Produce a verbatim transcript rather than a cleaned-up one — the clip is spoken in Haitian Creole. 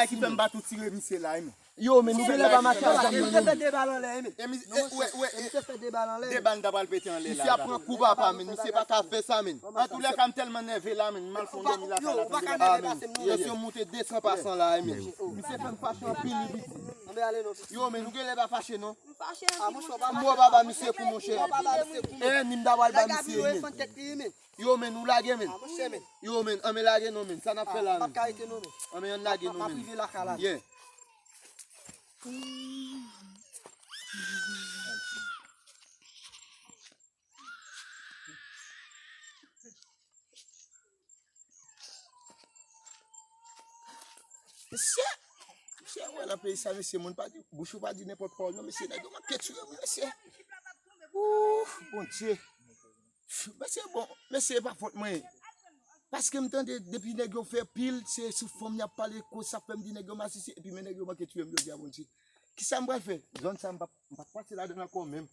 bagay ki fè m pa tou tire misye la, men. Yo, men nou genlè pa mache ak zam nan, men. Misye fè de bal anlè, men. E mi- e, wè, wè, e, Misye fè de bal anlè. De bal ta pral pete anlè la. Misye ap pran kou papa, men. Misye pa ka fè sa, men. Antoulèka, m tèlman nève la, men. M al fon dòmi lakay la, tande bagay. Tansyon moute de san pasan la, men. Misye fè m fache anpil, wi, piti. Yo, men nou genlè pa fache, non. M wè baba misye kou, monchè. E, ni m ta pral ba misye, men. Yo, men, nou lage, men. Yo, men, anmen lage non, men. Sa n ap fè la, men? Anmen ann lage non, men. Yeah. Mesye, mesye, wè nan peyi sa, mesye, moun pa di, bouch ou pa di nenpòt pawòl, non, mesye, nèg yo manke tiye m, mesye. Ouf, Bondye. Mesye, bon, mesye, e pa fòt mwen. Paske m tande depi nèg yo fè pil, se sou fanm y ap pale, koz sa fè m di nèg yo masisi, epi men nèg yo manke tiye m jodi a, Bondye. Kisa m pral fè? Zòn sa, m p ap, m p ap pase ladan l ankò menm.